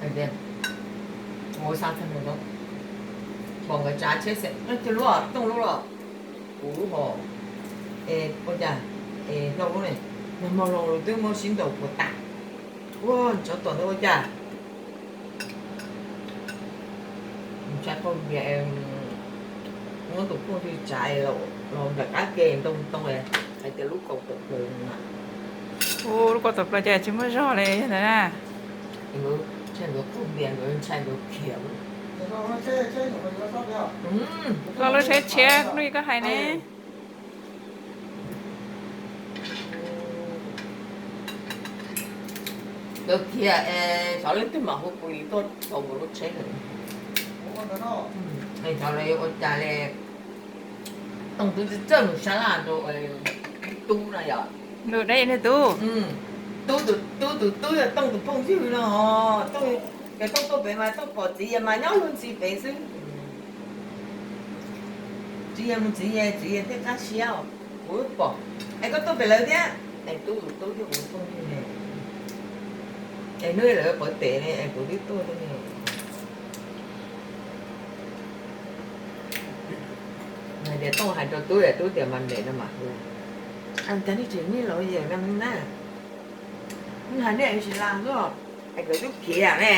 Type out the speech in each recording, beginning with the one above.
Hais tias, ua xav tag nrho, pom nkawd tsav tsheb xeem, no cog lub, Tooj lub los, kuv lub hos, es ua cas, es Hlau lub ne, nag hmo Hlau lub twb muab sib ntaus puas tas, ua tsov tom ntawd ua cas. Ntshai qaug npias, muab tus phooj ywg tsav los nram qab ke ntoo ntoo, hais tias lub kaus tawm plaws na. Ua lub kaus tawm plaws ces tsis muaj zog li ntawd na. Ntshai nkawd qaug npias, nkawd ntshai nkawd khiav. Los lub tsheb tshiab lub koj hais ne. Nkawd khiav es xyov leej twg mam hu pus lis tuaj txog nkawd lub tsheb lawm. Es xyov lawv yuav ua cas li. Tooj twb txawj mus sab laj rau tub no yom. Tub, tub tus tub yog Tooj tus phooj ywg no. Ces Tooj tuaj pem mas Tooj pom txiv yawg mas nyob luag ntxhi pem xwb. Txiv yawg mus txiv yawg, txiv yawg thiaj qab siab os. Kuv pom, es koj tuaj pem lawv thiab, es tub tus tub thiab kuv phooj ywg ne. Es hnub lawv pov tes ne es kuv twb tuaj thiab ne. Hais tias Tooj hais rau tub, tub tias mas ntev no mas hu. Cas nej tsis nij los yawm na, hais nej tsis las xwb, es nkawd twb khiav ne.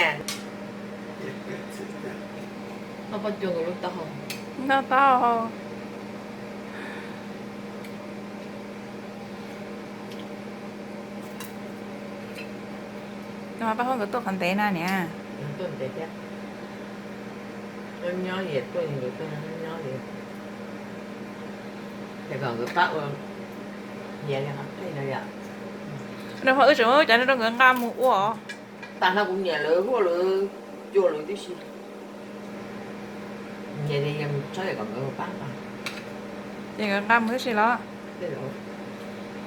Noj paj cuag nkawd lub taub hau. Noj taub hau. Paj Huab nkawd tuaj qhov ntev na niam. Tuaj ntev thiab. Nyob nyob li tuaj, nkawd tuaj nyob nyob li. Ces kom nkawd pab ua, nyiam li qhov pheej no yom. Nag hmo wb tseem muab cov no rau nkawd nqa mus ua. Tas no kuv nyiam lawv huaj lawv cua lawv tib si. Nyiam li yog txhob kom nkawd pab nqa. Ces nkawd nqa mus tib si los?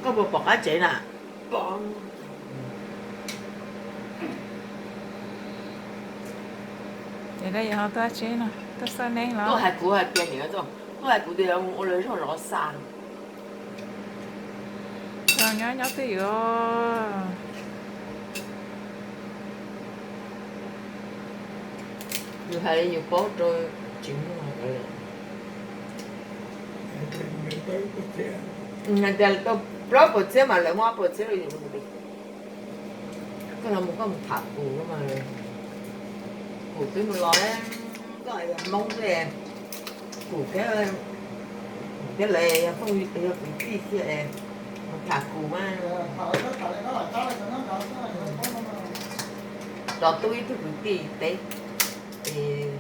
Koj puas pom qab tsev na? Pom. Ces da yog ho tuaj tsev no tuaj xab neeb los? Tuaj hais kuv hais tias niam, tuaj hais kuv tias mus ua lawv zog los xa. Nyob nyob twj ywm. Yus hais li yus paub rau tsis muaj. Hais tias tau plaub puas txhiab mas lawv muab ob puas txhiab rau yus. Koj los mus koj mus tham Kuv mas, Kuv twb mus los, koj yog Hmoob xwb, Kuv thiab, Kuv thiab lawv yog phooj ywg, yog kwv tij thiab, mus tham Kuv mas. Tos tub ib tug kwv tij teb es